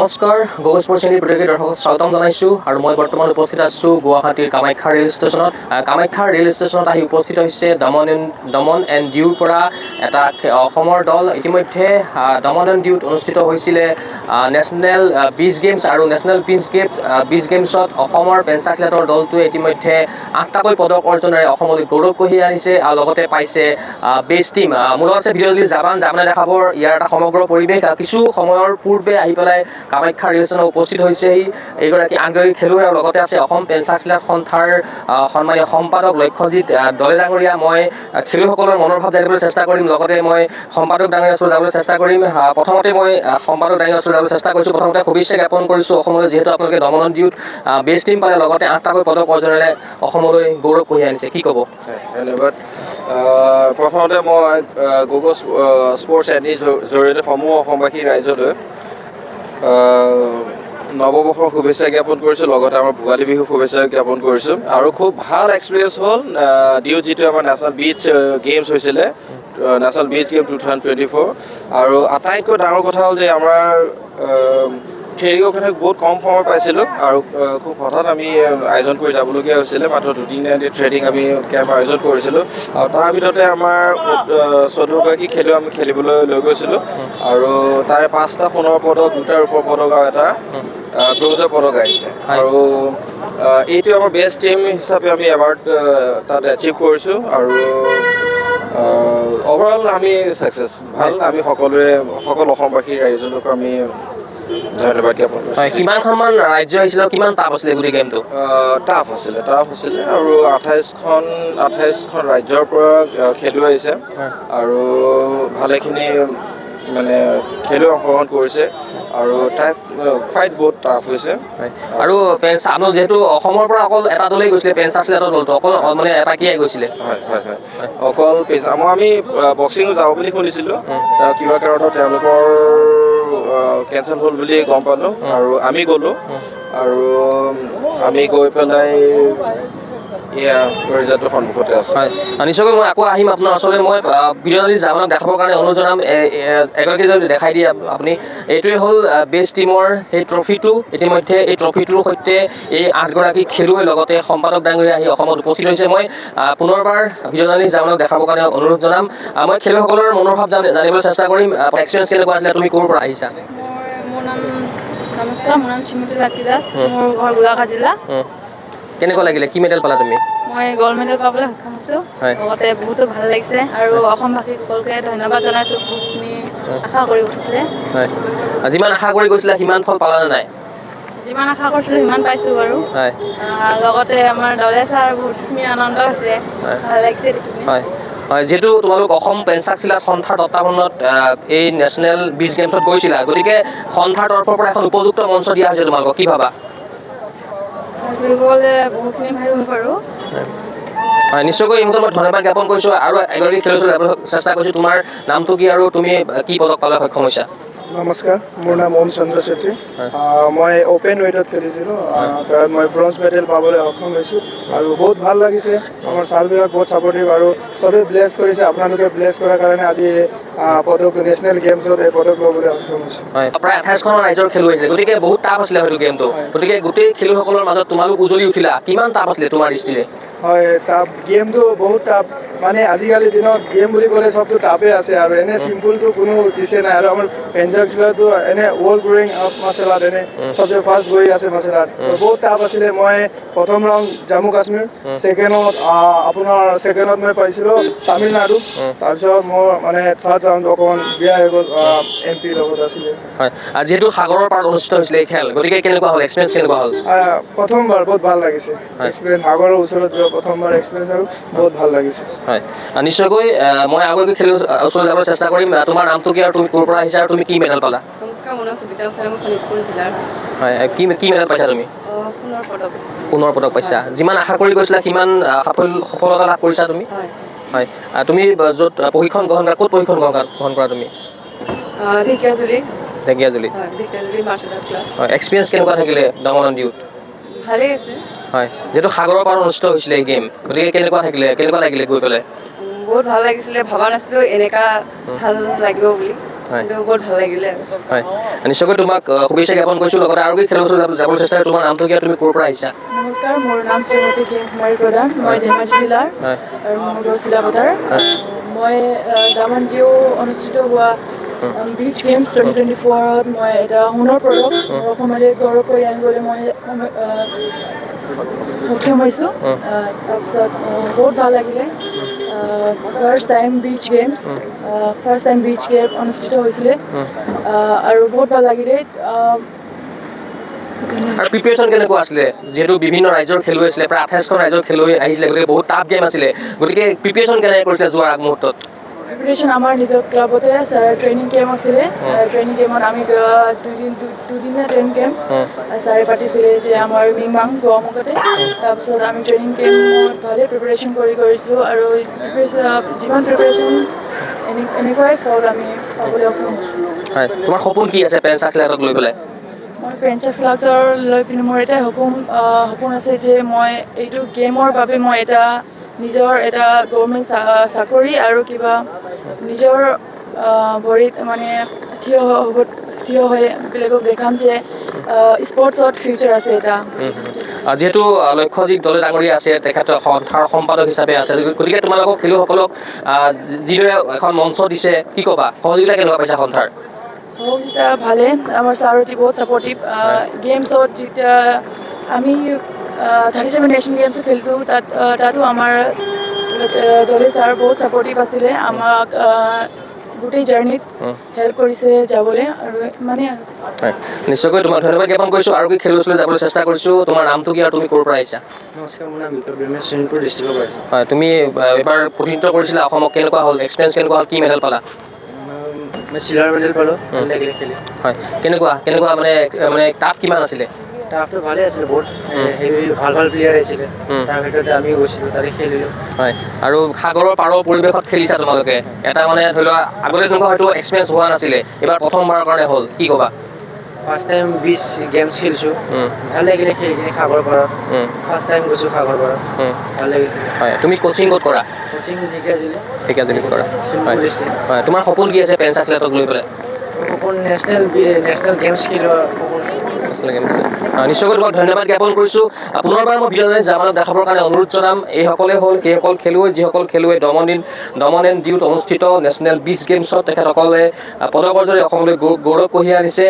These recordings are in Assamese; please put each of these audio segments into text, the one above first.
নমস্কাৰ, গগৈ স্পৰ্টছ চেনেলৰ প্ৰত্যেক দৰ্শকক স্বাগতম জনাইছোঁ আৰু মই বৰ্তমান উপস্থিত আছোঁ গুৱাহাটীৰ কামাখ্যা ৰেল ষ্টেচনত। কামাখ্যা ৰেল ষ্টেচনত আহি উপস্থিত হৈছে দমন এণ্ড ডিউৰ পৰা এটা অসমৰ দল। ইতিমধ্যে দমন এণ্ড ডিউত অনুষ্ঠিত হৈছিলে নেশ্যনেল বিচ গেমছ আৰু নেশ্যনেল বিচ গেমছত অসমৰ পেঞ্চাক চিলাটৰ দলটোৱে ইতিমধ্যে আঠটাকৈ পদক অৰ্জনেৰে অসমলৈ গৌৰৱ কঢ়িয়াই আনিছে আৰু লগতে পাইছে বেষ্ট টীম। মোৰ লগত আছে ভিডিঅ' জাবান। জাবানে দেখাব ইয়াৰ এটা সমগ্ৰ পৰিৱেশ। কিছু সময়ৰ পূৰ্বে আহি পেলাই কামাখ্যা ৰেল ষ্টেচনত উপস্থিত হৈছেহি এইগৰাকী আঠগৰাকী খেলুৱৈ আৰু লগতে আছে অসম পেঞ্চাক চিলাট সন্থাৰ সন্মানীয় সম্পাদক লক্ষ্যজিৎ দলে ডাঙৰীয়া। মই খেলুৱৈসকলৰ মনৰ ভাৱ জানিবলৈ চেষ্টা কৰিম, লগতে মই সম্পাদক ডাঙৰীয়া ওচৰলৈ যাবলৈ চেষ্টা কৰিম। প্ৰথমতে মই সম্পাদক ডাঙৰীয়া ওচৰলৈ যাবলৈ চেষ্টা কৰিছোঁ। প্ৰথমতে শুভেচ্ছা জ্ঞাপন কৰিছোঁ অসমলৈ, যিহেতু আপোনালোকে দমন ডিউত বেষ্ট টীম পালে, লগতে আঠটাকৈ পদক অৰ্জনেৰে অসমলৈ গৌৰৱ কঢ়িয়াই আনিছে। কি ক'ব? হয়, ধন্যবাদ। প্ৰথমতে মই গুগল স্পৰ্টছ এনিৰ জৰিয়তে সমূহ অসমবাসী ৰাইজলৈ নৱবৰ্ষৰ শুভেচ্ছা জ্ঞাপন কৰিছোঁ, লগতে আমাৰ ভোগালী বিহুৰ শুভেচ্ছা জ্ঞাপন কৰিছোঁ। আৰু খুব ভাল এক্সপিৰিয়েঞ্চ হ'ল ডিউত যিটো আমাৰ নেশ্যনেল বিচ গেমছ হৈছিলে, National Beach Game 2024। আৰু আটাইতকৈ ডাঙৰ কথা হ'ল যে আমাৰ ট্ৰেইনিঙৰ কাৰণে বহুত কম সময় পাইছিলোঁ আৰু খুব হঠাৎ আমি আয়োজন কৰি যাবলগীয়া হৈছিলে। মাত্ৰ 2 দিন ট্ৰেইনিং আমি কেম্প আয়োজন কৰিছিলোঁ আৰু তাৰ ভিতৰতে আমাৰ 14গৰাকী খেলুৱৈ আমি খেলিবলৈ লৈ গৈছিলোঁ আৰু তাৰে পাঁচটা সোণৰ পদক, দুটা ৰূপৰ পদক আৰু এটা ব্ৰঞ্জৰ পদক আহিছে। আৰু এইটো আমাৰ বেষ্ট টীম হিচাপে আমি এৱাৰ্ড তাত এচিভ কৰিছোঁ আৰু অভাৰঅল আমি ছাকচেছ ভাল। আমি সকলোৱে, সকলো অসমবাসী ৰাইজলৈকো আমি ধন্যবাদ জ্ঞাপন কৰিছোঁ। কিমানখনমান ৰাজ্য আহিছিলে আৰু কিমান টাফ আছিলে গোটেই গেমটো? টাফ আছিলে আৰু 28খন ৰাজ্যৰ পৰা খেলুৱৈ আহিছে আৰু ভালেখিনি মানে খেলুৱৈ অংশগ্ৰহণ কৰিছে আৰু টাফ ফাইট, বহুত টাফ হৈছে। হয়, আৰু আপোনালোক যিহেতু অসমৰ পৰা অকল এটা দলেই গৈছিলে, পেঞ্চাক চিলাটৰ দলটো অকল মানে এটাকিয়াই গৈছিলে। হয়, অকল আমি বক্সিঙো যাব বুলি শুনিছিলোঁ। কিবা কাৰণত তেওঁলোকৰ কেঞ্চেল হ'ল বুলি গম পালোঁ আৰু আমি গ'লোঁ আৰু আমি গৈ পেলাই এয়া ৰিজাল্টটো সন্মুখতে আছে। হয়, নিশ্চয়কৈ মই আকৌ আহিম আপোনাৰ ওচৰলৈ। মই ভিডিঅ' জামানক দেখাবৰ কাৰণে অনুৰোধ জনাম। এগৰাকী যদি দেখাই দিয়ে আপুনি। এইটোৱে হ'ল বেষ্ট টীমৰ সেই ট্ৰফিটো। ইতিমধ্যে এই ট্ৰফিটোৰ সৈতে এই আঠগৰাকী খেলুৱৈ, লগতে সম্পাদক ডাঙৰীয়া আহি অসমত উপস্থিত হৈছে। মই পুনৰবাৰ ভিডিঅ' জাৰ্নেলিষ্ট জামানক দেখাবৰ কাৰণে অনুৰোধ জনাম। মই খেলুৱৈসকলৰ মনৰ ভাৱ জানিবলৈ চেষ্টা কৰিম। এক্সপিৰিয়েঞ্চ কেনেকুৱা আছিলে? তুমি ক'ৰ পৰা আহিছা? মোৰ নাম, নমস্কাৰ, মোৰ নাম শ্ৰীমতী লাকি দাস। মোৰ ঘৰ গোলাঘাট জিলা। কেনেকুৱা লাগিলে? কি মেডেল পালা তুমি? মই গ'ল্ড মেডেল পাবলৈ সক্ষম হৈছোঁ। লগতে বহুতো ভাল লাগিছে আৰু অসমবাসী সকলোকে ধন্যবাদ জনাইছোঁ। বহুতখিনি আশা কৰি উঠিছিলে। হয়, যিমান আশা কৰি গৈছিলা সিমান ফল পালানে নাই? যিমান আশা কৰিছিলোঁ সিমান পাইছোঁ বাৰু। লগতে আমাৰ দলে ছাৰ বহুতখিনি আনন্দ হৈছে। ভাল লাগিছে দেখি পিনে। হয়, যিহেতু তোমালোক অসম পেঞ্চাক চিলাট সন্থাৰ তত্বাৱধানত এই নেশ্যনেল বিচ গেমছত গৈছিলা, গতিকে সন্থাৰ তৰফৰ পৰা এখন উপযুক্ত মঞ্চ দিয়া হৈছে তোমালোকক, কি ভাবা? ভাবিব গ'লে বহুতখিনি ভাবিব পাৰোঁ। হয়, নিশ্চয়কৈ এই মুহূৰ্তত মই ধন্যবাদ জ্ঞাপন কৰিছোঁ আৰু এগৰাকী খেলুৱৈ ওচৰলৈ যাবলৈ চেষ্টা কৰিছোঁ। তোমাৰ নামটো কি আৰু তুমি কি পদক পাবলৈ সক্ষম হৈছা? নমস্কাৰ, মোৰ নাম ওম চন্দ্ৰ চেত্ৰী। মই অ'পেন ৱেইটত খেলিছিলোঁ। তাত মই ব্ৰঞ্জ মেডেল পাবলৈ সক্ষম হৈছোঁ আৰু বহুত ভাল লাগিছে। আমাৰ ছাৰবিলাক বহুত ছাপৰ্টিভ আৰু চবেই ব্লেছ কৰিছে। আপোনালোকে ব্লেছ কৰাৰ কাৰণে আজি পদক, নেশ্যনেল গেমছত এই পদক ল'বলৈ সক্ষম হৈছোঁ। হয়, প্ৰায় 28খনৰ ৰাজ্যৰ খেলুৱৈ আহিছে, গতিকে বহুত টাফ আছিলে হয়তো গেমটো। গতিকে গোটেই খেলুৱৈসকলৰ মাজত তোমালোক উজলি উঠিলা। কিমান টাফ আছিলে তোমাৰ দৃষ্টিৰে? হয়, টাফ, গেমটো বহুত টাফ। মানে আজিকালি দিনত গেম বুলি ক'লে চবটো টাফে আছে আৰু এনে চিম্পুলটো কোনো উঠিছে নাই। আৰু আমাৰ পেঞ্চাক চিলাটো এনে world growing up martial art, এনে চবচে ফাৰ্ষ্ট গৈ আছে মাৰ্চেল আৰ্ট। বহুত টাফ আছিলে। মই প্ৰথম ৰাউণ্ড জম্মু কাশ্মীৰ, ছেকেণ্ডত আপোনাৰ ছেকেণ্ডত মই পাইছিলোঁ তামিলনাডু। তাৰপিছত মোৰ মানে থাৰ্ড ৰাউণ্ড অকণমান বেয়া হৈ গ'ল, এম পিৰ লগত আছিলে। হয়, আৰু যিহেতু সাগৰৰ পাৰত অনুষ্ঠিত হৈছিলে এই খেল, গতিকে কেনেকুৱা হ'ল এক্সপিৰিয়েঞ্চ, কেনেকুৱা হ'ল? প্ৰথমবাৰ বহুত ভাল লাগিছে। এক্সপিৰিয়েঞ্চ, সাগৰৰ ওচৰত যোৱা প্ৰথমবাৰ এক্সপিৰিয়েঞ্চ আৰু বহুত ভাল লাগিছে। হয়, নিশ্চয়কৈ মই আৰু এগৰাকী খেলুৱৈ ওচৰলৈ যাবলৈ চেষ্টা কৰিম। তোমাৰ নামটো কি আৰু তুমি ক'ৰ পৰা আহিছা আৰু তুমি কি মেডেল পালা? নমস্কাৰ, মোৰ নাম সুবিতা হুছেইন, মই শোণিতপুৰ জিলাৰ। হয়, কি কি মেডেল পাইছা তুমি? সোণৰ পদক। সোণৰ পদক পাইছা। যিমান আশা কৰি গৈছিলা সিমান সফলতা লাভ কৰিছা তুমি? হয়। হয়, তুমি য'ত প্ৰশিক্ষণ গ্ৰহণ কৰা, ক'ত প্ৰশিক্ষণ গ্ৰহণ কৰা তুমি? ঢেকীয়াজুলি। ঢেকীয়াজুলি। হয়, ঢেকীয়াজুলি মাৰ্চেল আৰ্ট ক্লাছ। হয়, এক্সপিৰিয়েঞ্চ কেনেকুৱা থাকিলে দমন ডিউত? ভালেই আছে। হয়, যিহেতু সাগৰৰ পাৰত অনুষ্ঠিত হৈছিলে এই গেম, গতিকে কেনেকুৱা থাকিলে, কেনেকুৱা লাগিলে গৈ পেলাই? বহুত ভাল লাগিছিলে। ভবা নাছিলোঁ এনেকুৱা ভাল লাগিব বুলি। কিন্তু বহুত ভাল লাগিলে আৰু। হয়, নিশ্চয়কৈ তোমাক শুভেচ্ছা জ্ঞাপন কৰিছোঁ। লগতে আৰু কি খেলৰ ওচৰত যাবলৈ চেষ্টা। তোমাৰ নামটো কি আৰু তুমি ক'ৰ পৰা আহিছা? নমস্কাৰ, মোৰ নাম শ্ৰীমতী খেম কুমাৰী প্ৰধান। মই ধেমাজি জিলাৰ আৰু মোৰ ঘৰ চিলাপথাৰ। মই দামন ডিউ অনুষ্ঠিত হোৱা বিচ গেমছ 2024ত মই এটা সোণৰ পদক মোৰ অসমলৈ গৌৰৱ কৰি আনিবলৈ মই সক্ষম হৈছোঁ। তাৰপিছত বহুত ভাল লাগিলে। First time beach game অনুষ্ঠিত হৈছিলে আৰু বহুত ভাল লাগিলে। আৰু প্ৰিপেৰেশ্যন কেনেকুৱা আছিলে? যিহেতু বিভিন্ন ৰাজ্যৰ খেলুৱৈ আছিলে, প্ৰায় 28খন ৰাজ্যৰ খেলুৱৈ আহিছিলে, গতিকে বহুত টাফ গেম আছিলে। গতিকে প্ৰিপেৰেশ্যন কেনেকৈ কৰিছিলে যোৱাৰ আগমুহূৰ্তত? প্ৰিপেৰেশ্যন আমাৰ নিজৰ ক্লাবতে ট্ৰেইনিং কেম্প আছিলে। ট্ৰেইনিং কেম্পত আমি দুদিন, দুদিনীয়া ট্ৰেইনিং কেম্প ছাৰে পাতিছিলে যে আমাৰ মিংমাং গোৱামুখতে। তাৰপিছত আমি ট্ৰেইনিং কেম্পত ভালেই প্ৰিপেৰেশ্যন কৰিছিলোঁ আৰু যিমান প্ৰিপেৰেশ্যন এনেকুৱাই ফল আমি পাবলৈ সক্ষম হৈছোঁ। হয়, তোমাৰ সপোন কি আছে পেনচাক চিলাটক লৈ পেলাই? মই পেঞ্চাক চিলাটৰ লৈ পিনে মোৰ এটাই সপোন আছে যে মই এইটো গেমৰ বাবে মই এটা নিজৰ এটা গভৰ্ণমেণ্ট চাকৰি আৰু কিবা নিজৰ ভৰিত মানে থিয় হ'ব, থিয় হৈ বেলেগক দেখাম যে স্পৰ্টছত ফিউচাৰ আছে এটা। যিহেতু লক্ষ্যজিৎ দলে ডাঙৰীয়া আছে, তেখেত সন্থাৰ সম্পাদক হিচাপে আছে, গতিকে তোমালোকক খেলুৱৈসকলক যিদৰে এখন মঞ্চ দিছে, কি ক'বা? সহযোগিতা কেনেকুৱা পাইছা সন্থাৰ? সহযোগিতা ভালে। আমাৰ ছাৰহঁতি বহুত ছাপৰ্টিভ। গেমছত যেতিয়া আমি 37 নেশ্যনেল গেমছ খেলিছোঁ, তাতো আমাৰ দলে ছাৰ বহুত ছাপৰ্টিভ আছিলে। আমাক গোটেই জাৰ্ণিত হেল্প কৰিছে যাবলৈ আৰু মানে আৰু। হয়, নিশ্চয়কৈ তোমাক ধন্যবাদ জ্ঞাপন কৰিছোঁ। আৰু কি খেলুৱৈ ওচৰলৈ যাবলৈ চেষ্টা কৰিছোঁ। তোমাৰ নামটো কি আৰু তুমি ক'ৰ পৰা আহিছা? নমস্কাৰ, মোৰ নাম বিপ্লৱ ব্ৰহ্মে, শোণিতপুৰ ডিষ্ট্ৰিক্টৰ পৰা আহিছোঁ। হয়, তুমি এইবাৰ প্ৰতিনিধিত্ব কৰিছিলা অসমক। কেনেকুৱা হ'ল এক্সপিৰিয়েঞ্চ? কেনেকুৱা হ'ল? কি মেডেল পালা? মই চিলভাৰ মেডেল পালোঁ। ভাল লাগিলে খেলি। হয়, কেনেকুৱা কেনেকুৱা মানে মানে টাফ কিমান আছিলে? টাফটো ভালেই আছিলে বহুত। হেভি ভাল ভাল প্লেয়াৰ আহিছিলে। তাৰ ভিতৰতে আমিও গৈছিলোঁ, তাতে খেলিলোঁ। হয়, আৰু সাগৰৰ পাৰৰ পৰিৱেশত খেলিছা তোমালোকে। এটা মানে ধৰি লোৱা আগতে তেনেকুৱা হয়তো এক্সপিৰিয়েঞ্চ হোৱা নাছিলে, এইবাৰ প্ৰথমবাৰৰ কাৰণে হ'ল, কি ক'বা? ফাৰ্ষ্ট টাইম বিচ গেমছ খেলিছোঁ। ভাল লাগিলে খেলি কিনে সাগৰ পাৰত। ফাৰ্ষ্ট টাইম গৈছোঁ সাগৰ পাৰত। ভাল লাগিল। হয়, তুমি কোচিং ক'ত কৰা? কোচিং ঢেকীয়াজুলি। ঢেকীয়াজুলিত কৰা। হয়। শোণিতপুৰ ডিষ্ট্ৰিক্ট। হয়, তোমাৰ সপোন কি আছে পেনচাক চিলাটক লৈ পেলাই? সপোন নেশ্যনেল নেশ্যনেল গেমছ খেলোৱাৰ সপোন আছে। National Games। নিশ্চয়কৈ তোমাক ধন্যবাদ জ্ঞাপন কৰিছোঁ। পুনৰবাৰ মই ভিডিঅ' জামানক দেখাবৰ কাৰণে অনুৰোধ জনাম। এইসকলে হ'ল সেইসকল খেলুৱৈ, যিসকল খেলুৱৈ দমন এণ্ড ডিউত অনুষ্ঠিত নেশ্যনেল বিচ গেমছত তেখেতসকলে পদক অৰ্জনে অসমলৈ গৌৰৱ কঢ়িয়াই আনিছে।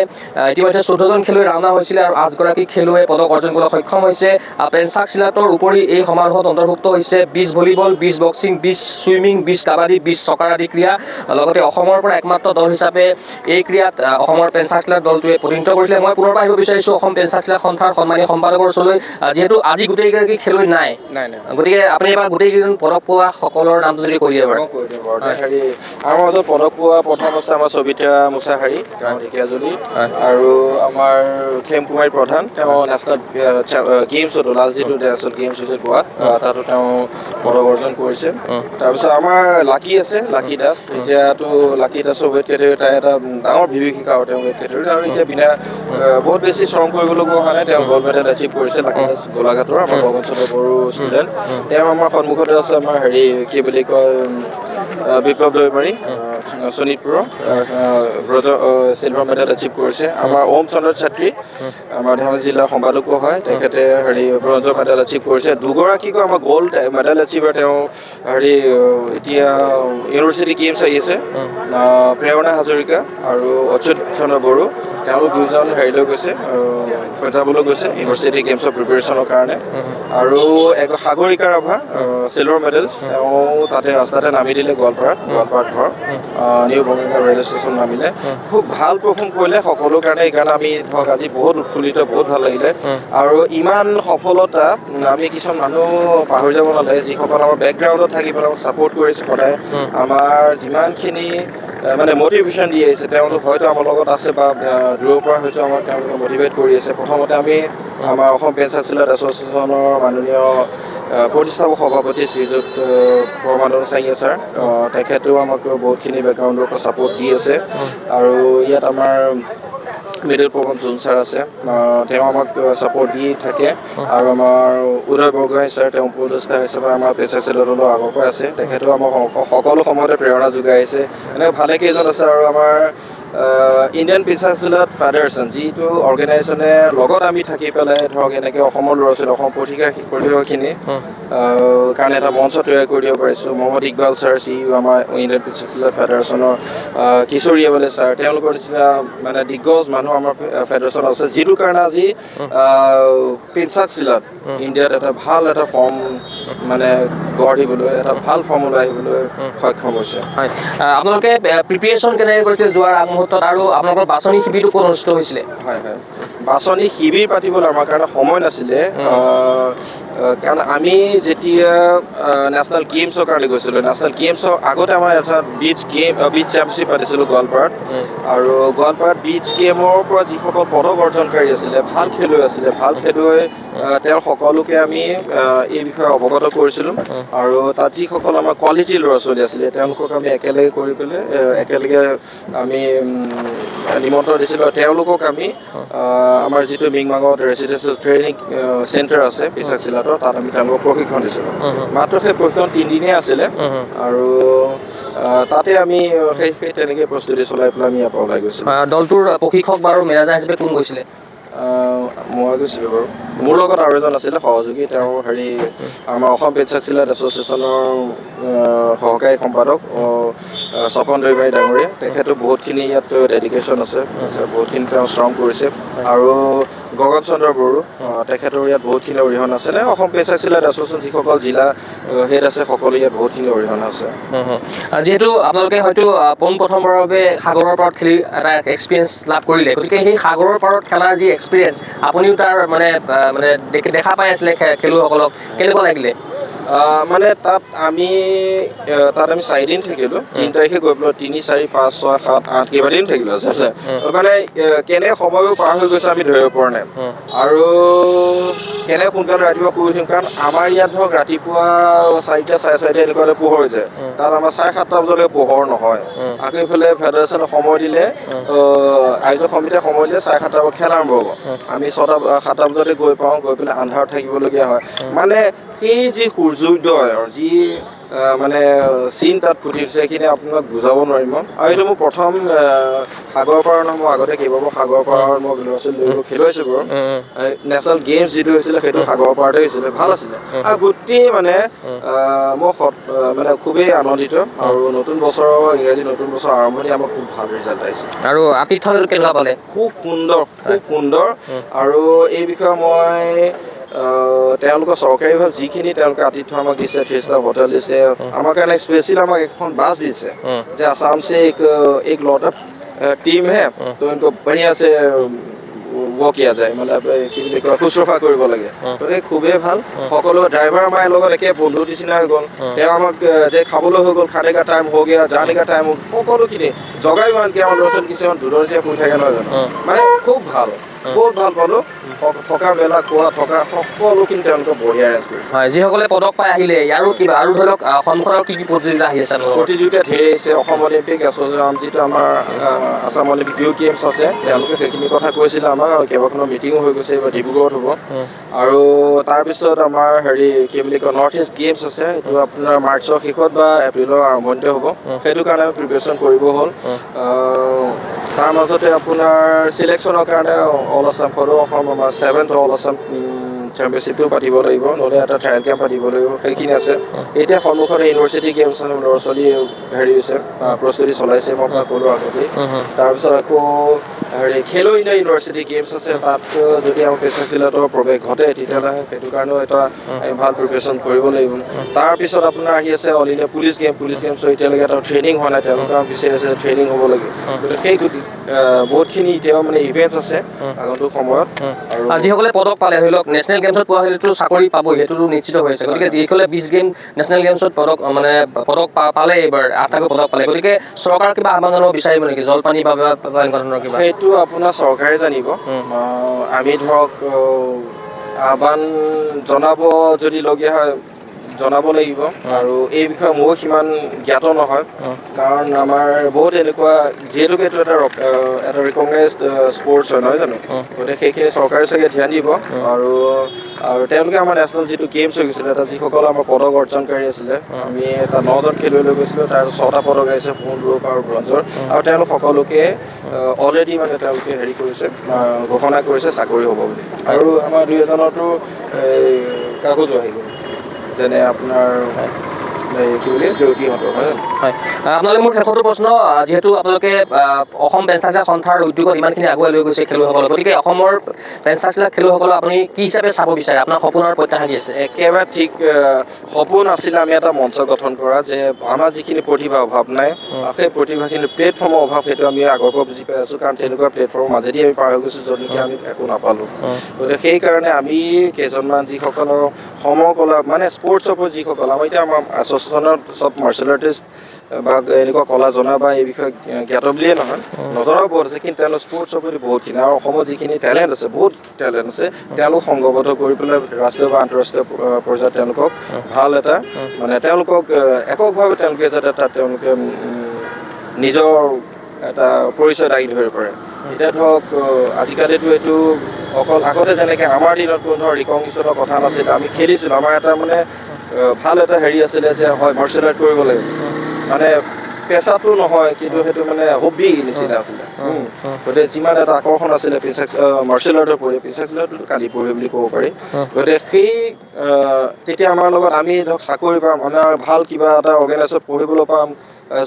ইতিমধ্যে 14জন খেলুৱৈ ৰাওনা হৈছিলে আৰু 8গৰাকী খেলুৱৈয়ে পদক অৰ্জন কৰিবলৈ সক্ষম হৈছে। পেনচাক চিলাটৰ উপৰি এই সমাৰোহত অন্তৰ্ভুক্ত হৈছে beach volleyball, beach boxing, beach swimming, beach kabaddi, beach soccer আদি ক্ৰীড়া। লগতে অসমৰ পৰা একমাত্ৰ দল হিচাপে এই ক্ৰীড়াত অসমৰ পেনচাক চিলাট দলটোৱে প্ৰতিনিধিত্ব কৰিছিলে। মই পুনৰবাৰ আহিব বিচাৰিছোঁ অসম পেনচাক চিলাট সন্থাৰ সন্মানীয় সম্পাদকৰ ওচৰলৈ। যিহেতু আজি গোটেইগৰাকী খেলুৱৈ নাই, নাই নাই। গতিকে আপুনি এবাৰ গোটেইকেইজন পদক পোৱা সকলৰ নামটো যদি কৈ দিয়ে এবাৰ। মই কৈ দিওঁ বাৰু। হেৰি, আমাৰ মাজত পদক পোৱা প্ৰথম আছে আমাৰ সবিতা মুছাহাৰী, তেওঁ ঢেকীয়াজুলি, আৰু আমাৰ খেম কুমাৰী প্ৰধান, তেওঁ নেশ্যনেল গেমছতো, লাষ্ট যিটো নেশ্যনেল গেমছ হৈছিল গোৱাত, তাতো তেওঁ পদক অৰ্জন কৰিছে। তাৰপিছত আমাৰ লাকি আছে, লাকি দাস। এতিয়াতো লাকি দাসৰ ৱেইট কেটেগৰী তাই এটা ডাঙৰ বিভীষিকা আৰু তেওঁ ৱেইট কেটেগৰী আৰু এতিয়া বিনা বহুত বেছি শ্ৰম কৰিবলগীয়া হোৱা নাই, তেওঁ গ'ল্ড মেডেল এচিভ কৰিছে। লাকি দাস গোলাঘাটৰ আমাৰ গগন চন্দ্ৰ বড়ো ষ্টুডেণ্ট। তেওঁ আমাৰ সন্মুখতে আছে। আমাৰ হেৰি কি বুলি কয়, বিপ্লৱ দৈমাৰী, শোণিতপুৰৰ, ব্ৰজ চিলভাৰ মেডেল এচিভ কৰিছে। আমাৰ ওম চন্দ্ৰ ছাত্ৰী, আমাৰ ধেমাজি জিলাৰ সম্পাদকো হয়, তেখেতে হেৰি ব্ৰঞ্জৰ মেডেল এচিভ কৰিছে। দুগৰাকীকো আমাৰ গ'ল্ড মেডেল এচিভাৰ, তেওঁ হেৰি এতিয়া ইউনিভাৰ্চিটি গেমছ আহি আছে, প্ৰেৰণা হাজৰিকা আৰু অচ্যুত চন্দ্ৰ বড়ো, তেওঁলোক দুজন হেৰিলৈ গৈছে, পঞ্জাৱলৈ গৈছে ইউনিভাৰ্চিটি গেমছৰ প্ৰিপেৰেশ্যনৰ কাৰণে। আৰু এক সাগৰিকা ৰাভা, চিলভাৰ মেডেল, তেওঁ তাতে ৰাস্তাতে নামি দিলে গোৱালপাৰাত। গোৱালপাৰাত ঘৰ, নিউ বঙাইগাঁও ৰেলৱে ষ্টেচন নামিলে। খুব ভাল পাৰফৰ্ম কৰিলে সকলো কাৰণে। সেইকাৰণে আমি ধৰক আজি বহুত উৎফুল্লিত, বহুত ভাল লাগিলে। আৰু ইমান সফলতা আমি কিছুমান মানুহ পাহৰি যাব নালাগে, যিসকল আমাৰ বেকগ্ৰাউণ্ডত থাকি পেলাই আমাক ছাপৰ্ট কৰিছে সদায়, আমাৰ যিমানখিনি মানে মটিভেশ্যন দি আহিছে, তেওঁলোক হয়তো আমাৰ লগত আছে বা দূৰৰ পৰা হয়তো আমাক তেওঁলোকে মটিভেট কৰি আছে। প্ৰথমতে আমি আমাৰ অসম পেনচাক চিলাট এছ'চিয়েশ্যনৰ মাননীয় প্ৰতিষ্ঠাপক সভাপতি শ্ৰীযুত পৰমানন্দ চাঙিয়া ছাৰ, তেখেতেও আমাক বহুতখিনি বেকগ্ৰাউণ্ডৰ পৰা ছাপৰ্ট দি আছে। আৰু ইয়াত আমাৰ মিডল পৱন জোন ছাৰ আছে, তেওঁ আমাক ছাপৰ্ট দি থাকে। আৰু আমাৰ উদয় বৰগোহাঁই ছাৰ, তেওঁ উপদেষ্টা হিচাপে আমাৰ পেনচাক চিলাটৰ আগৰ পৰা আছে, তেখেতেও আমাক সকলো সময়তে প্ৰেৰণা যোগাই আহিছে। এনেকৈ ভালেকেইজন আছে। আৰু আমাৰ ইণ্ডিয়ান পেনচাক চিলাট ফেডাৰেশ্যন যিটো অৰ্গেনাইজেশ্যনে লগত আমি থাকি পেলাই ধৰক এনেকৈ অসমৰ ল'ৰা ছোৱালী, অসমৰ প্ৰতিভাখিনি কাৰণে এটা মঞ্চ তৈয়াৰ কৰি দিব পাৰিছোঁ। মহম্মদ ইকবাল ছাৰ, চি আমাৰ ইণ্ডিয়ান পেনচাক চিলাট ফেডাৰেশ্যনৰ, কিশোৰ য়েৱালে ছাৰ, তেওঁলোকৰ নিচিনা মানে দিগ্গজ মানুহ আমাৰ ফেডাৰেশ্যন আছে, যিটো কাৰণে আজি পেনচাক চিলাট ইণ্ডিয়াত এটা ভাল এটা ফৰ্ম মানে গঢ় দিবলৈ, এটা ভাল ফৰ্মলৈ আহিবলৈ সক্ষম হৈছে। হয়, আপোনালোকে প্ৰিপেৰেশ্যন কেনেকৈ কৰিছিলে যোৱাৰ আগমুহূৰ্তত আৰু আপোনালোকৰ বাছনি শিবিৰটো ক'ত অনুষ্ঠিত হৈছিলে? হয় হয়, বাছনি শিবিৰ পাতিবলৈ আমাৰ কাৰণে সময় নাছিলে, কাৰণ আমি যেতিয়া নেশ্যনেল গেমছৰ কাৰণে গৈছিলোঁ, নেশ্যনেল গেমছৰ আগতে আমাৰ এটা বিচ চেম্পিয়নশ্বিপ পাতিছিলোঁ গোৱালপাৰাত। আৰু গোৱালপাৰাত বিচ গেমৰ পৰা যিসকল পদক অৰ্জনকাৰী আছিলে, ভাল খেলুৱৈ আছিলে, ভাল খেলুৱৈ, তেওঁ সকলোকে আমি এই বিষয়ে অৱগত কৰিছিলোঁ। আৰু তাত যিসকল আমাৰ কোৱালিটিৰ ল'ৰা ছোৱালী আছিলে, তেওঁলোকক আমি একেলগে কৰি পেলাই একেলগে আমি নিমন্ত্ৰণ দিছিলোঁ আৰু তেওঁলোকক আমি আমাৰ যিটো মিংমাঙত ৰেচিডেঞ্চিয়েল ট্ৰেইনিং চেণ্টাৰ আছে পেনচাক চিলাটৰ, তাত আমি তেওঁলোকক প্ৰশিক্ষণ দিছিলোঁ। মাত্ৰ সেই প্ৰশিক্ষণ 3 দিনীয়া আছিলে আৰু তাতে আমি সেই সেই তেনেকৈ প্ৰস্তুতি চলাই পেলাই আমি ইয়াৰ পৰা ওলাই গৈছিলোঁ। দলটোৰ প্ৰশিক্ষক বাৰু মেনেজাৰ হিচাপে কোন গৈছিলে? মই গৈছিলোঁ বাৰু। মোৰ লগত আৰু এজন আছিলে সহযোগী, তেওঁ হেৰি আমাৰ অসম পেনচাক চিলাট এছ'চিয়েশ্যনৰ সহকাৰী সম্পাদক স্বপন দৈমাৰী ডাঙৰীয়া। তেখেতো বহুতখিনি ইয়াত ডেডিকেশ্যন আছে, বহুতখিনি তেওঁ শ্ৰম কৰিছে। আৰু গগন চন্দ্ৰ বড়ো, তেখেতৰ ইয়াত বহুতখিনি অৰিহণা আছে। নে অসম পেনচাক চিলাট এছ'চিয়েশ্যন যিসকল জিলা হেড আছে, সকলো ইয়াত বহুতখিনি অৰিহণা আছে। যিহেতু আপোনালোকে হয়তো পোন প্ৰথমবাৰৰ বাবে সাগৰৰ পাৰত খেলি এটা এক্সপিৰিয়েঞ্চ লাভ কৰিলে, গতিকে সেই সাগৰৰ পাৰত খেলাৰ যি এক্সপিৰিয়েঞ্চ, আপুনিও তাৰ মানে মানে দেখা পাই আছিলে খেলুৱৈসকলক, কেনেকুৱা লাগিলে? মানে তাত আমি 4 দিন থাকিলোঁ। 3 তাৰিখে গৈ পেলাই 3, 4, 5, 6, 7, 8 কেইবাদিন থাকিলোঁ আচলতে। মানে কেনে সময়বোৰ পাৰ হৈ গৈছে আমি ধৰিব পৰা নাই। আৰু কেনে সোনকালে ৰাতিপুৱা শুই উঠিম, কাৰণ আমাৰ ইয়াত ধৰক ৰাতিপুৱা 4টা, 4:30 এনেকুৱা এটা পোহৰ হৈ যায়, তাত আমাৰ 7:30 বজালৈকে পোহৰ নহয়। আকৌ এইফালে ফেডাৰেশ্যনে সময় দিলে, আয়োজক সমিতিয়ে সময় দিলে 7:30 বজাত খেল আৰম্ভ হ'ব, আমি 6টা, 7টা বজাতে গৈ পাওঁ, গৈ পেলাই আন্ধাৰত থাকিবলগীয়া হয়। মানে সেই যি সূৰ্যোদয়ৰ যি মানে চিন তাত ফুটি উঠিছে, সেইখিনি আপোনাক বুজাব নোৱাৰিম মই। আৰু এইটো মোৰ প্ৰথম সাগৰ পাৰৰ নহয়, মই আগতে কেইবাবাৰ সাগৰ পাৰত মই ল'ৰা ছোৱালী লৈ খেলুৱাইছোঁ বাৰু। নেশ্যনেল গেমছ যিটো হৈছিলে, সেইটো সাগৰৰ পাৰতে হৈছিলে, ভাল আছিলে। আৰু গোটেই মানে মই মানে খুবেই আনন্দিত আৰু নতুন বছৰৰ, ইংৰাজী নতুন বছৰৰ আৰম্ভণি আমাৰ খুব ভাল ৰিজাল্ট আহিছে। আৰু আতিথ্য কেনেকুৱা পালে? খুব সুন্দৰ, খুব সুন্দৰ। আৰু এই বিষয়ে মই তেওঁলোকৰ চৰকাৰীভাৱে যিখিনি তেওঁলোকে আতিথ্য আমাক দিছে, থ্ৰী ষ্টাৰ হোটেল দিছে আমাৰ কাৰণে, স্পেচিয়েল আমাক এখন বাছ দিছে যে आसाम से एक एक लॉट ऑफ टीम है, तो इनको बढ़िया से वो किया যায়, মানে কি বুলি কয়, শুশ্ৰূষা কৰিব লাগে। গতিকে খুবেই ভাল। সকলো ড্ৰাইভাৰ আমাৰ লগত একে বন্ধু নিচিনা হৈ গ'ল। তেওঁ আমাক যে খাবলৈ হৈ গ'ল, खाने का টাইম हो गया, जाने का টাইম, সকলোখিনি জগাই। আনকি আমাৰ ল'ৰা ছোৱালী কিছুমান ধুদৰ নিচিনা শুই থাকে নহয় জানো। মানে খুব ভাল, বহুত ভাল পালোঁ। থকা মেলা, খোৱা থকা সকলোখিনি তেওঁলোকে বঢ়িয়া এৰেঞ্জ কৰিছে। হয়, যিসকলে পদক পাই আহিলে, ইয়াৰো কিবা আৰু ধৰি লওক সন্মুখত আৰু কি কি প্ৰতিযোগিতা আহি আছে আপোনালোকৰ? প্ৰতিযোগিতা ধেৰ আহিছে। অসম অলিম্পিক এছ'চিয়েশ্যন যিটো আমাৰ আছাম অলিম্পিক ইউথ গেমছ আছে, তেওঁলোকে সেইখিনি কথা কৈছিলে আমাক আৰু কেইবাখনো মিটিঙো হৈ গৈছে, এইবাৰ ডিব্ৰুগড়ত হ'ব। আৰু তাৰপিছত আমাৰ হেৰি কি বুলি কয়, নৰ্থ ইষ্ট গেমছ আছে, এইটো আপোনাৰ মাৰ্চৰ শেষত বা এপ্ৰিলৰ আৰম্ভণিতে হ'ব। সেইটো কাৰণে আমি প্ৰিপেৰেশ্যন কৰিব হ'ল। তাৰ মাজতে আপোনাৰ চিলেকশ্যনৰ কাৰণে অল আছাম, সদৌ অসম আমাৰ ছেভেন্থ অল আছাম চেম্পিয়নশ্বিপটো পাতিব লাগিব, নহ'লে এটা ট্ৰায়েল কেম্প পাতিব লাগিব, সেইখিনি আছে। এতিয়া সন্মুখত ইউনিভাৰ্চিটি গেমছ আছে, ল'ৰা ছোৱালী হেৰি হৈছে, প্ৰস্তুতি চলাইছে, মই আপোনাক ক'লোঁ আগতেই। তাৰপিছত আকৌ হেৰি খেলো ইণ্ডিয়া ইউনিভাৰ্চিটি গেমছ আছে, তাত যদি আমাৰ পেনচাক চিলাটৰ প্ৰৱেশ ঘটে, তেতিয়াহ'লে সেইটো কাৰণেও এটা আমি ভাল প্ৰিপেৰেশ্যন কৰিব লাগিব। তাৰপিছত আপোনাৰ আহি আছে all India police game. Police গেমছৰ এতিয়ালৈকে এটা ট্ৰেইনিং হোৱা নাই, তেওঁলোকে আমাক বিচাৰি আছে ট্ৰেইনিং হ'ব লাগে। গতিকে সেই বহুতখিনি এতিয়াও মানে ইভেণ্টছ আছে আগন্তুক সময়ত। আৰু যিসকলে পদক পালে, ধৰি লওক নেশ্যনেল গেমছত পোৱা হ'লেতো চাকৰি পাবই, সেইটোতো নিশ্চিত হৈছে। গতিকে যিসকলে বিচ গেম, নেশ্যনেল গেমছত পদক মানে পদক পালে, এইবাৰ 8টাকৈ পদক পালে, গতিকে চৰকাৰক কিবা আহ্বান জনাব বিচাৰিব নেকি, জলপানি বা বা এনেকুৱা ধৰণৰ কিবা? সেইটো আপোনাৰ চৰকাৰে জানিব। আমি ধৰক আহ্বান জনাব যদি লগীয়া হয় জনাব লাগিব। আৰু এই বিষয়ে ময়ো সিমান জ্ঞাত নহয়, কাৰণ আমাৰ বহুত এনেকুৱা, যিহেতুকে এইটো এটা ৰিকগনাইজড স্পৰ্টছ হয়, নহয় জানো? গতিকে সেইখিনি চৰকাৰে চাগে ধ্যান দিব। আৰু আৰু তেওঁলোকে আমাৰ নেশ্যনেল যিটো গেমছ হৈ গৈছিলে, তাত যিসকল আমাৰ পদক অৰ্জনকাৰী আছিলে, আমি তাত 9জন খেলুৱৈ লৈ গৈছিলোঁ, তাৰ 6টা পদক আহিছে, সোণ, ৰূপ আৰু ব্ৰঞ্জৰ। আৰু তেওঁলোক সকলোকে অলৰেডি মানে তেওঁলোকে হেৰি কৰিছে, ঘোষণা কৰিছে চাকৰি হ'ব বুলি। আৰু আমাৰ দুই এজনৰতো এই কাগজো আহি গ'ল, যেনে আপোনাৰ এই কি বুলি জ্যোতিহঁতৰ, হয় জানো? হয়। আপোনালোকে, মোৰ শেষৰটো প্ৰশ্ন, যিহেতু আপোনালোকে অসম পেঞ্চাক সন্থাৰ উদ্যোগত ইমানখিনি আগুৱাই লৈ গৈছে খেলুৱৈসকলক, গতিকে অসমৰ পেঞ্চাক খেলুৱৈসকলক আপুনি কি হিচাপে চাব বিচাৰে? আপোনাৰ সপোন আৰু প্ৰত্যাশা কি আছে? একেবাৰে ঠিক। সপোন আছিলে আমি এটা মঞ্চ গঠন কৰা, যে আমাৰ যিখিনি প্ৰতিভা অভাৱ নাই, আৰু সেই প্ৰতিভাখিনি প্লেটফৰ্মৰ অভাৱ, সেইটো আমি আগৰ পৰা বুজি পাই আছোঁ, কাৰণ তেনেকুৱা প্লেটফৰ্মৰ মাজেদি আমি পাৰ হৈ গৈছোঁ, য'ত নেকি আমি একো নাপালোঁ। গতিকে সেইকাৰণে আমি কেইজনমান যিসকলৰ সমকলা মানে স্পৰ্টছৰ ওপৰত যিসকল আমাৰ এতিয়া আমাৰ এছ'চিয়েশ্যনত চব মাৰ্চেল আৰ্টিষ্ট বা এনেকুৱা কলা জনা বা এই বিষয়ে জ্ঞাত বুলিয়ে নহয়, নজনাও বহুত আছে, কিন্তু তেওঁলোক স্পৰ্টছৰ প্ৰতি বহুতখিনি আৰু অসমত যিখিনি টেলেণ্ট আছে, বহুত টেলেণ্ট আছে, তেওঁলোক সংঘবদ্ধ কৰি পেলাই ৰাষ্ট্ৰীয় বা আন্তঃৰাষ্ট্ৰীয় পৰ্যায়ত তেওঁলোকক ভাল এটা মানে তেওঁলোকক এককভাৱে তেওঁলোকে যাতে তাত তেওঁলোকে নিজৰ এটা পৰিচয় দাঙি ধৰিব পাৰে। এতিয়া ধৰক আজিকালিতো এইটো অকল আগতে যেনেকৈ আমাৰ দিনত কোনো ধৰণৰ ৰিকগনিশ্যনৰ কথা নাছিলে, আমি খেলিছিলোঁ, আমাৰ এটা মানে ভাল এটা হেৰি আছিলে যে হয় মাৰ্চেল আৰ্ট কৰিব লাগিব, মানে পেচাটো নহয় কিন্তু সেইটো মানে হবি নিচিনা আছিলে। গতিকে যিমান এটা আকৰ্ষণ আছিলে পেচাক মাৰ্চেল আৰ্টৰ প্ৰতি, পেচাক কালি পৰহি বুলি ক'ব পাৰি। গতিকে সেই তেতিয়া আমাৰ লগত আমি ধৰক চাকৰি পাম, আমাৰ ভাল কিবা এটা অৰ্গেনাইজত পঢ়িবলৈ পাম,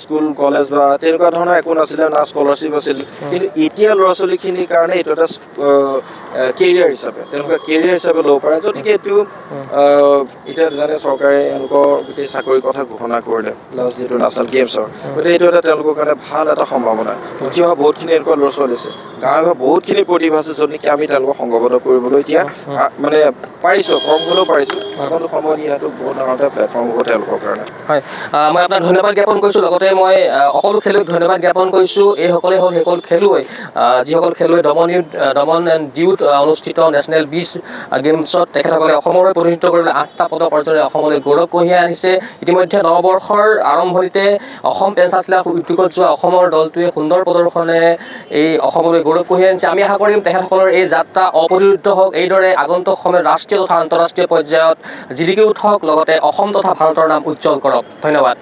স্কুল কলেজ বা তেনেকুৱা ধৰণৰ একো নাছিলে, না স্কলাৰশ্বিপ আছিল। কিন্তু এতিয়া ল'ৰা ছোৱালীখিনিৰ কাৰণে এইটো এটা কেৰিয়াৰ হিচাপে তেওঁলোকে কেৰিয়াৰ হিচাপে ল'ব পাৰে। গতিকে এইটো এতিয়া জানে চৰকাৰে এওঁলোকৰ গোটেই চাকৰিৰ কথা ঘোষণা কৰিলে লাষ্ট যিটো নেশ্যনেল গেমছৰ, গতিকে এইটো এটা তেওঁলোকৰ কাৰণে ভাল এটা সম্ভাৱনা। উঠি অহা বহুতখিনি এনেকুৱা ল'ৰা ছোৱালী আছে, গাঁৱে গাঁৱে বহুতখিনি প্ৰতিভা আছে, য'ত নেকি আমি তেওঁলোকক সংঘবদ্ধ কৰিবলৈ এতিয়া মানে পাৰিছোঁ, কম হ'লেও পাৰিছোঁ। আগন্তুক সময়ত ইয়াতো বহুত ডাঙৰ এটা প্লেটফৰ্ম হ'ব তেওঁলোকৰ কাৰণে। হয়, মই আপোনাক ধন্যবাদ জ্ঞাপন কৰিছোঁ, লগতে মই সকলো খেলুৱৈক ধন্যবাদ জ্ঞাপন কৰিছোঁ। এইসকলেই হ'ল সেইসকল খেলুৱৈ, যিসকল খেলুৱৈ দমন এণ্ড ডিউত অনুষ্ঠিত নেশ্যনেল বিচ গেমছত তেখেতসকলে অসমৰ হৈ প্ৰতিনিধিত্ব কৰিবলৈ 8টা পদক অৰ্জনেৰে অসমলৈ গৌৰৱ কঢ়িয়াই আনিছে। ইতিমধ্যে নৱবৰ্ষৰ আৰম্ভণিতে অসম পেঞ্চাচিলা উদ্যোগত যোৱা অসমৰ দলটোৱে সুন্দৰ প্ৰদৰ্শনেৰে এই অসমলৈ গৌৰৱ কঢ়িয়াই আনিছে। আমি আশা কৰিম তেখেতসকলৰ এই যাত্ৰা অপ্ৰতিৰোধ্য হওক, এইদৰে আগন্তুক সময়ত ৰাষ্ট্ৰীয় তথা আন্তঃৰাষ্ট্ৰীয় পৰ্যায়ত জিলিকি উঠক, লগতে অসম তথা ভাৰতৰ নাম উজ্জ্বল কৰক। ধন্যবাদ।